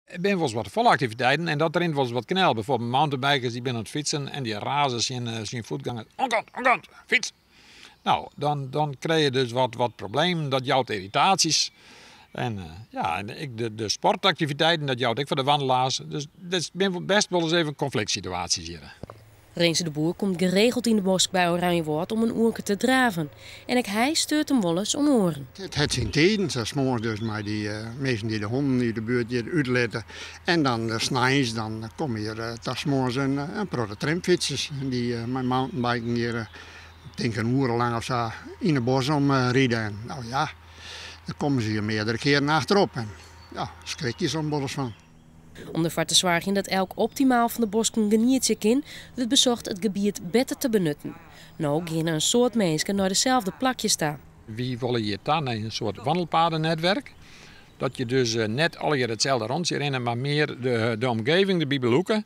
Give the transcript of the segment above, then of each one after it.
Der binne wolris wat folle aktiviteiten en dat rint wolris wat knel. Bijvoorbeeld mountainbikers dy binne oan it fytsen en dy raze tsjin tsjin fuotgangers. Oan kant, oan kant, fyts! No, dan, dan krije je dus wat, wat problemen, dat jout irritaasjes. En ja, en ek de, de sportaktiviteiten, dat jout ek foar de wandelaars. Dus dat binne bêst wolris even konfliktsituaasjes hjir. Rinse de Boer komt geregeld yn de bosk by Oranjewâld om in oerke te draven. En ek hy steurt him wolris oan oaren. It hat syn tiden, sa 's moarns dus mei dy minsken dy't de hûnen yn de buert hjir útlitte. En dan sneins, dan komme hjir ta 's moarns in protte tramfytsers dy't mei mountainbiken hjir, tink in oere lang of sa, yn de bosk omride. En no ja, dan komme se hjir meardere kearen achterop en ja, skrik je soms wolris fan. Om derfoar te soargjen dat elk optimaal fan de bosken genietsje kin, wurdt besocht it gebiet better te benutten. No geane in soad minsken nei deselde plakjes ta. Wy wolle hjir ta nei in soart wandelpadenetwerk. Dat je dus net allegear itselde rûntsje rinne, mar mear de omgeving derby belûke.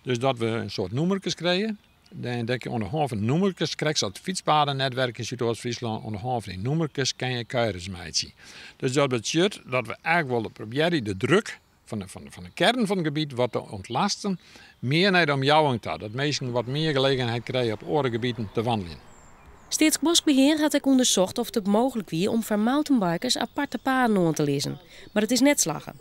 Dus dat we in soart nûmerkes krije. En dat je oan de hân fan nûmerkes, krekt sa't it fytspadenetwerk yn Súdoost-Fryslân, oan de hân fan dy nûmerkes kinne je kuiers meitsje. Dus dat betsjut dat we eigentlik wolle probearje de druk fan de kearn fan it gebiet wat te ûntlasten, mear nei de omjouwing ta. Dat minsken wat mear gelegenheid krije op oare gebieten te wandeljen. Steatsboskbehear hat ek ûndersocht oft it mooglik wie om foar mountainbikers aparte paden oan te lizzen, mar it is net slagge.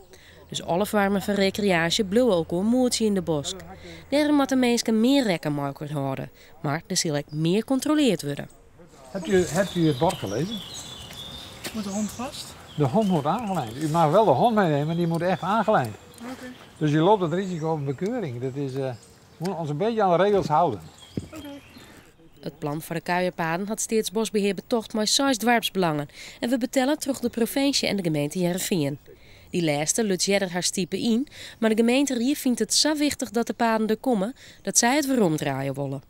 Dus alle foarmen fan rekreaasje bliuwe elkoar moetsjen yn de bosk. Dêrom moatte minsken mear rekken mei elkoar hâlde, mar der sil ek mear kontroleard wurde. Hebt u het bord gelezen? Moet de hond vast? De hond moet aangelijnd. U mag wel de hond meenemen, maar die moet echt aangelijnd. Oké. Dus je loopt het risico op een bekeuring. Dat is, we moeten ons een beetje aan de regels houden. Oké. It plan foar de kuierpaden hat Steatsboskbehear betocht mei seis doarpsbelangen en wurdt betelle troch de provinsje en de gemeente Hearrenfean. Dy lêste luts earder har stipe yn, mar de gemeenterie fynt it sa wichtich dat de paden der komme, dat sy it weromdraaie wolle.